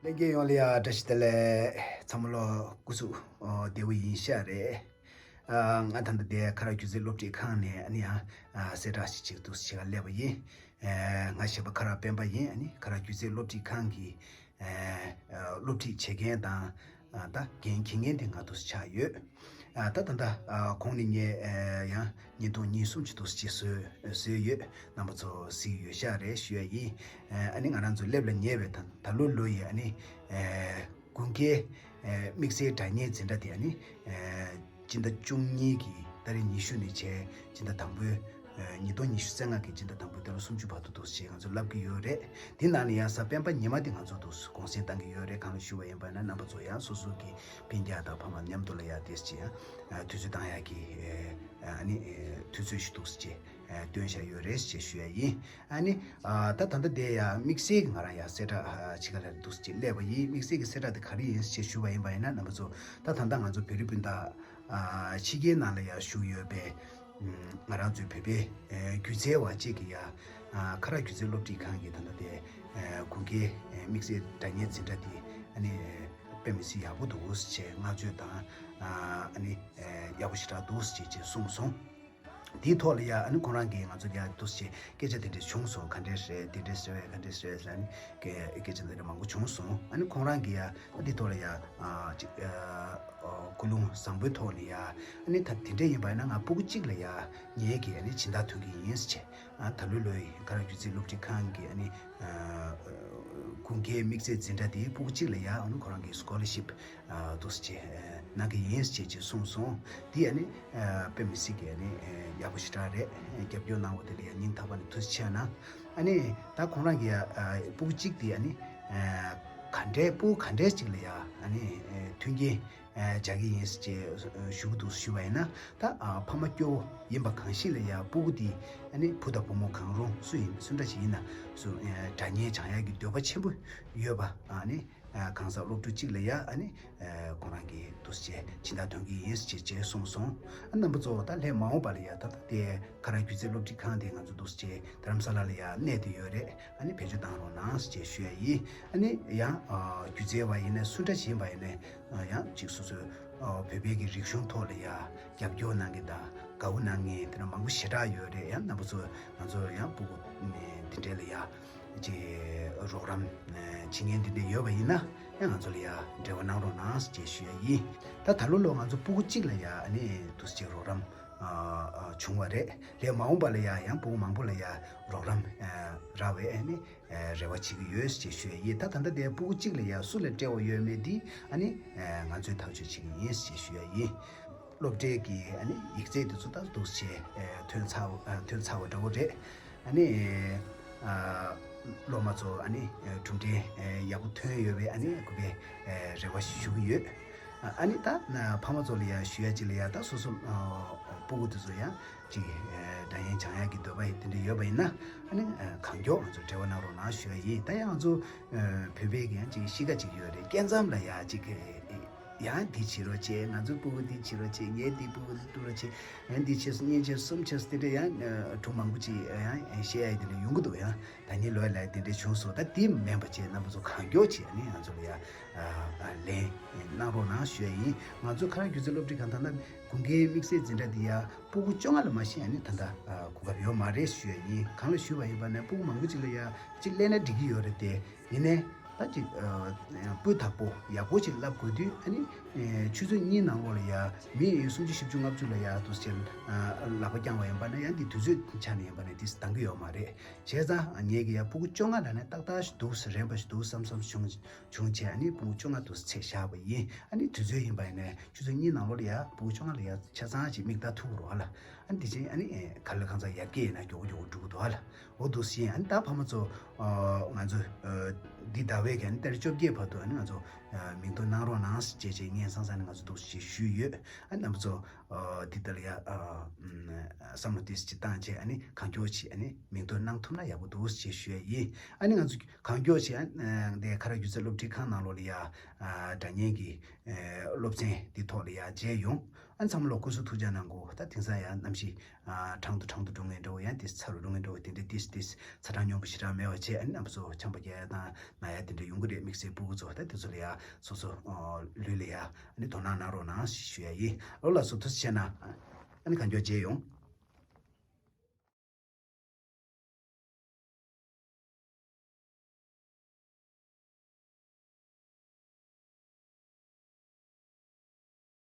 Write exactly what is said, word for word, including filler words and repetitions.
ལྷན་རྒྱས་ཡོངས་ལ་ཡང་བཀྲ་ཤིས་བདེ་ལེགས། ཚང་མ་ལོ་སྐུ་གཟུགས་བདེ་བོ་ཡིན་ཤག་རེད། ང་ད་ལྟ་དེ་ཁ་རག་སྒྱུ་རྩལ་སློབ་ཁྲིད་ཁང་ནས་ཨ་ནི་ཡང་གསལ་བསྒྲགས་ཤིག་ཅིག་འདུག་སེ་བྱེད་ག་སླེབས་པ་ཡིན། ང་གཞས་པ་ཁ་རག་སྤེན་པ་ཡིན། ཨ་ནི་ཁ་རག་སྒྱུ་རྩལ་སློབ་ཁྲིད་ཁང་གི་སློབ་ཁྲིད་བྱེད་མཁན་དང་ད་འགན་འཁྱེར་མཁན་དེ་ང་འདུག་སེ་ཆགས་ཡོད། ད་ད་ལྟ་གོང་ནས་ངས་ཡང་ཉིས་སྟོང་ཉི་ཤུ་ཅིག་འདུག་སེ་བཟོས་བཟོས་ཡོད། རྣམ་པ་ཚོ་གཟིགས་ཡོད་ཤག་རེད་ཞུ་ཡ་ཡིན། ཨ་ནི་ང་རང་ཚོ་སླེབས་ལ་ཉེ་བའི་ད་ད་ལོ་ལོ་ཡི་ཨ་ནི་དགུན་ཁའི་དམིགས་བསལ་སྒྲ་སྙན་འཛིན་གྲྭ་དེ་ཨ་ནི་སྤྱི་ཟླ་བཅུ་གཉིས་ཀྱི་ཏ་རིག་ཉི་ཤུ་ནས་བྱས་སྤྱི་ཟླ་དང་པོའི་ཉིས་སྟོང་ཉི་ཤུ་རྩ་ལྔ་གི་སྤྱི་ཟླ་དང་པོའི་ཏ་ལོ་སུམ་ཅུ་བར་དུ་འདུག་སེ་ང་ཚོ་བསླབ་ཀྱི་ཡོད་རེད། དེ་ནང་ནས་ཡང་གཟའ་སྤེན་པ་ཉི་མ་དེ་ང་ཚོ་འདུག་སེ་གུང་སེང་བཏང་གི་ཡོད་རེད། གང་ལ་ཞུ་བ་ཡིན་པ་ན་རྣམ་པ་ཚོ་ཡང་སོ་སོ་གི་སྤུན་ཀྱག་དང་ཕ་མ་མཉམ་དུ་ལ་ཡ་དེ་ཅི་ཡང་དུས་ཚོད་བཏང་ཡག་གི་ཨ་ནི་དུས་ཚོད་ཞིག་འདུག་སེ་བྱས་སྟོན་བཞག་ཡོད་རེད་ཅེས་ཞུ་ཡ་ཡིན། ཨ་ནི་ད་ད་ལྟ་དེ་ཡ་དམིགས་བསལ་གྱི་ང་རང་ཡ་གསལ་བསྒྲགས་ཕྱི་ཁ་ལ་འདུག་སེ་བྱས་སླེབས་པ་ཡིན། དམིགས་བསལ་གྱི་གསལ་བསྒྲགས་དེ་ག་རེ་ཡིན་ཅེས་ཞུ་བ་ཡིན་པ་ཡིན་ན་རྣམ་པ་ཚོ་ད་ད་ལྟ་ང་ཚོ་བོད་རིགས་སྤུན་ཟླ་ཕྱི་རྒྱལ་ནང་ལ་ཡ་བཞུགས་ཡོད་པའི་ང་རང་ཚོའི་བོད་པའི་སྒྱུ་རྩལ་བ་གཅིག་གིས་ཡ་ཁ་རག་སྒྱུ་རྩལ་སློབ་ཁྲིད་ཁང་གི་ད་ལྟ་དེ་དགུན་ཁའི་དམིགས་བསལ་སྒྲ་སྙན་འཛིན་གྲྭ་དེ་ཨ་ནི་དཔེ་མི་སྲིད་ཡག་པོ་འདུག་ཅེས་བསྔགས་བརྗོད་དང་ཨ་ནི་ཡག་པོ་ཞེ་དྲག་འདུག་ཅེས་ཅེས་གསུངས་སོང་། དེའི་ཐོག་ལ་ཡ་ཨ་ནི་ཁོང་རང་གིས་ང་ཚོ་ཡ་འདུག་ཅེས་སྐད་ཆ་དེ་འདྲས་བྱུང་སོང་། ག་འདྲས་རེད་དེ་འདྲས་རེད་ག་འདྲས་རེད་ལ་ནི་སྐད་ཆ་དེ་འདྲས་མང་པོ་བྱུང་སོང་། ཨ་ནི་ཁོང་རང་གིས་ཡ་ཨ་འདི་ཐོག་ལ་ཡ་ཅིག་ཀུན་སློང་བཟང་པོའི་ཐོག་ནས་ཡ་ཨ་ནི་ད་དེ་འདྲས་ཡིན་པ་ཡིན་ན་ང་སྤུ་གུ་གཅིག་ལ་ཡ་ངེད་ཀྱིས་ཨ་ནི་སྦྱིན་བདག་ཐོན་གྱི་ཡིན་ཟེར་བྱས། ད་ལོ་ལོའི་ཁ་རག་སྒྱུ་རྩལ་སློབ་ཁྲིད་ཁང་གི་ཨ་ནི་དགུན་ཁའི་དམིགས་བསལ་འཛིན་གྲྭ་དེའི་སྤུ་གུ་གཅིག་ལ་ཡ་ཨ་ནི་ཁོ་རང་གི་སྐོ་ལར་ཤིབ་འདུག་སེ་གནང་གི་ཡིན་ཅེས་ཅེས་གསུངས་སོང་། དེ་ཨ་ནི་དཔེ་མི་སྲིད་ཀྱི་ཨ་ནི་ཡག་པོ་ཞེ་དྲག་རེད། རྒྱབ་སྐྱོར་གནང་བ་དེ་ལ་ཡ་སྙིང་ཐག་པ་ནས་ཐུགས་རྗེ་ཆེ་གནང་། ཨ་ནི་ད་ཁོང་རང་གི་ཡ་སྤུ་གུ་གཅིག་དེ་ཨ་ནི་ག་འདྲའི་སྤུ་གུ་ག་འདྲའི་ཅིག་ལ་ཡ་ཨ་ནི་མཐུན་རྐྱེན་སྦྱར་གྱི་ཡིན་ཅེས་ཞུ་གི་འདུག་ཞུ་བ་ཡིན་ན། ད་ཕ་མ་སྐྱོ་བོ་ཡིན་པ་གང་ཞིག་ལ་ཡ་སྤུ་གུ་དེ་ཨ་ནི་བུ་དང་བུ་མོ་གང་རུང་སུ་ཡིན་སུ་འདྲ་ཞིག་ཡིན་ན་སུ་སྒྲ་སྙན་སྦྱང་ཡག་གི་འདོད་པ་ཆེན་པོ་ཡོད་པ་ཨ་ནི། གང་ཟག་སློབ་ཕྲུག་གཅིག་ལ་ཡ་ཨ་ནི་ཁོང་རང་གིས་འདུག་སེ་བྱས་སྦྱིན་བདག་ཐོན་གྱི་ཡིན་ཅེས་ཅེས་གསུངས་སོང་། ཨ་རྣམ་པ་ཚོ་ད་ལྷན་མ་འོངས་པ་ལ་ཡ་ད་ལྟ་དེ་ཁ་རག་སྒྱུ་རྩལ་སློབ་ཁྲིད་ཁང་དེ་ང་ཚོ་འདུག་སེ་བྱས་རྡ་རམ་ས་ལ་ལ་ཡ་གནས་བསྡད་ཡོད་རེད། ཨ་ནི་བེད་སྤྱོད་བཏང་རོགས་གནང་ཅེས་ཞུ་ཡ་ཡིན། ཨ་ནི་ཡང་སྒྱུ་རྩལ་བ་ཡིན་ནའི་སུ་འདྲ་ཞིག་ཡིན་པ་ཡིན་ནའི་ཡང་ཅིག་སོ་སོའི་བོད་པའི་གི་རིག་གཞུང་ཐོག་ལ་ཡ་རྒྱབ་སྐྱོར་གནང་མཁན་དང་དགའ་བོ་གནང་མཁན་དེ་འདྲ་མང་པོ་ཞེ་དྲག་ཡོད་རེད། ཡང་རྣམ་པ་ཚོ་ང་ཚོ་ཡང་སྤུ་གུ་འདི་འདྲ་ལ་ཡ། ཅིག་རོགས་རམ་བྱེད་མཁན་འདི་འདྲ་ཡོད་པ་ཡིན་ན་ཡང་ང་ཚོ་ལ་ཡ་འབྲེལ་བ་གནང་རོགས་གནང་ཞེས་ཞུ་ཡ་ཡིན། ད་ད་ལོ་ལོ་ང་ཚོ་སྤུ་གུ་གཅིག་ལ་ཡ་ཨ་ནི་འདུག་སེ་རོགས་རམ་བྱུང་བ་རེད། ལྷན་མ་འོངས་པ་ལ་ཡ་ཡང་སྤུ་གུ་མང་པོ་ལ་ཡ་རོགས་རམ་རག་པའི་ཨ་ནི་རེ་བ་བྱེད་ཀྱི་ཡོད་ཅེས་ཞུ་ཡ་ཡིན། ད་ད་ལྟ་དེ་སྤུ་གུ་གཅིག་ལ་ཡ་སུ་ལ་སྤྲད་པ་ཡོད་མེད་འདི་ཨ་ནི་ང་ཚོས་ཐག་གཅོད་བྱེད་ཀྱི་ཡིན་ཞེས་ཞུ་ཡ་ཡིན། སློབ་གྲྭའི་གི་ཨ་ནི་ཡིག་ཚད་དེ་ཚོ་ད་འདུག་སེ་ཐོན་ཚར་ཐོན་ཚར་བ་འདྲ་བོ་རེད། ཨ་ནི་སློབ་མ་ཚོ་ཨ་ནི་གྲུབ་འབྲས་ཡག་པོ་ཐོན་ཡོད་པའི་ཨ་ནི་གུས་པའི་རེ་བ་ཞུ་གི་ཡོད། ཨ་ནི་ད་ཕ་མ་ཚོ་ལ་ཡ་ཞུ་ཡ་ཅིག་ལ་ཡ་ད་སོ་སོ་སྤུ་གུ་དེ་ཚོ་ཡང་ཅིག་སྒྲ་སྙན་སྦྱང་ཡག་གི་འདོད་པ་དེ་འདྲ་ཡོད་པ་ཡིན་ན་ཨ་ནི་གང་མགྱོགས་ང་ཚོ་འབྲེལ་བ་གནང་རོགས་གནང་ཞུ་ཡ་ཡིན། ད་ཡང་ང་ཚོ་བོད་པའི་གི་ཡང་ཅིག་གཤིས་ཀ་ཅིག་ཡོད་རེད། སྐྱེ་མཚམས་ལ་ཡ་ཅིག་ཡང་འདི་བྱེད་རོགས་བྱེད། ང་ཚོའི་སྤུ་གུ་འདི་བྱེད་རོགས་བྱེད། ངས་འདི་སྤུ་གུ་འདི་བཏུ་རོགས་བྱེད། ཡང་འདི་བྱེད་སོང་གཉིས་བྱེད་སོང་གསུམ་བྱེད་སོང་དེ་འདྲ་ཡང་སྒྲུང་མང་པོ་ཅིག་ཡང་བཤད་ཡ་དེ་འདྲ་ཡོང་གི་འདུག་ཡང་ད་ནི་ལོས་ལ་དེ་འདྲ་བྱུང་སོང་། ད་དེ་མིན་པ་བྱས་རྣམ་པ་ཚོ་གང་མགྱོགས་བྱས་ནས་ང་ཚོ་ལ་ཡ་ལན་གནང་རོགས་གནང་ཞུ་ཡ་ཡིན། ང་ཚོ་ཁ་རག་སྒྱུ་རྩལ་སློབ་ཁྲིད་ཁང་ད་ལྟ་དགུན་ཁའི་དམིགས་བསལ་འཛིན་གྲྭ་འདི་ཡ་སྤུ་གུ་བཅོ་ལྔ་ལ་མ་ཤེས་ཡ་ནི་ད་ལྟ་གོ་སྐབས་ཡོད་མ་རེད་ཞུ་ཡ་ཡིན། གང་ལ་ཞུས་པ་ཡིན་པ་ནས་སྤུ་གུ་མང་པོ་ཅིག་ལ་ཡ་གཅིག་གླེང་ན་འགྲིག་གི་ཡོད་རེད་དེ། ཡིན་ནའི་ད་ཅིག་སྤུས་དག་པོ་ཡག་པོ་ཅིག་བསླབ་དགོས་དུས་ཨ་ནི་ཆུ་ཚོད་གཉིས་ནང་ལོགས་ལ་ཡ་མི་སུམ་ཅུ་བཞི་བཅུ་ལྔ་བཅུ་ལ་ཡ་དུ་ཅིག་ལག་པ་བརྐྱངས་པ་ཡིན་པ་ན་ཡང་འདི་དུས་ཚོད་ཆ་ནས་ཡིན་པ་ན་འདི་འདང་གི་ཡོད་མ་རེད། བྱས་ཙང་ངས་ཀྱི་ཡ་སྤུ་གུ་བཅོ་ལྔ་ལ་ནས་ཏག་ཏག་ཞིག་འདུག་ཟེར་རན་པ་ཞིག་འདུག་བསམ་བསམ་བྱུང་བྱུང་བྱས་ཨ་ནི་སྤུ་གུ་བཅོ་ལྔ་དུ་ཚད་བཞག་པ་ཡིན། ཨ་ནི་དུས་ཚོད་ཡིན་པ་ཡིན་ནས་ཆུ་ཚོད་གཉིས་ནང་ལོགས་ལ་ཡ་སྤུ་གུ་བཅོ་ལྔ་ལ་ཡ་ཆ་ཚང་ཅིག་མིག་ལྟ་ཐུབ་རོགས་ཨ་ལ། ཨ་ནི་དེ་བཞིན་ཨ་ནི་ག་ལ་གང་ཚ་ཡར་རྒྱས་ཡིན་ན་མགྱོགས་མགྱོགས་འགྲོ་གི་འདུག་ཨ་ལ། འོ་འདུག་སེ་ཡིན། ཨ་ནི་ད་ཕ་མ་ཚོ་ང་ཚོ་འདི་ཟླ་བའི་གི་ཨ་ནི་ཏ་རིག་བཅོ་བརྒྱད་བར་དུ་ཨ་ནི་ང་ཚོ་མིང་ཐོ་གནང་རོགས་གནང་ཞེས་བྱས་ངས་སང་སང་ནས་ང་ཚོ་འདུག་སེ་ཞུས་ཡོད། ཨ་ནི་རྣམ་པ་ཚོ་འདི་ལྟར་ཡ་བསམ་བློ་ཏོག་ཙམ་ཅིག་བཏང་བྱས་ཨ་ནི་གང་མགྱོགས་ཅིག་ཨ་ནི་མིང་ཐོ་གནང་ཐུབ་ན་ཡག་པོ་འདུག་ཅེས་ཞུ་ཡ་ཡིན། ཨ་ནི་ང་ཚོ་གང་མགྱོགས་ཅིག་ཨ་ནི་འདི་ཁ་རག་སྒྱུ་རྩལ་སློབ་ཁྲིད་ཁང་ནང་ལོགས་ལ་ཡ་སྒྲ་སྙན་གྱི་སློབ་ཚན་འདི་ཐོག་ལ་ཡ་མཇལ་ཡོང་། ཨ་ནི་ཚང་མ་ལོ་སྐུ་གཟུགས་ཐུགས་ཅག་གནང་གོ། ད་དེང་སང་ཡང་གནམ་གཤིས་ཨ་གྲང་དུ་གྲང་དུ་འགྲོ་ངེས་འགྲོ་ཡང་དེ་ཚ་རུ་འགྲོ་ངེས་འགྲོ་དེ་འདྲ་ཏིས་ཏིས་ཚ་གྲང་སྙོམས་པོ་ཞེ་དྲག་མེད་པ་བྱས། ཨ་ནི་རྣམ་པ་ཚོ་ཆམ་པ་རྒྱག་ཡ་དང་ན་ཡ་དེ་འདྲ་ཡོང་གི་རེད། དམིགས་བསལ་སྤུ་གུ་ཚོ་ད་དེ་ཚོ་ལ་ཡ་སོ་སོ་ལུས་ལ་ཡ་ཨ་ནི་དོ་སྣང་གནང་རོགས་གནང་ཞེས་ཞུ་ཡ་ཡིན། ཨོ་ལགས་སོ། ཐུགས་རྗེ་ཆེ་གནང་། ཨ་ནི་གང་མགྱོགས་མཇལ་ཡོང་།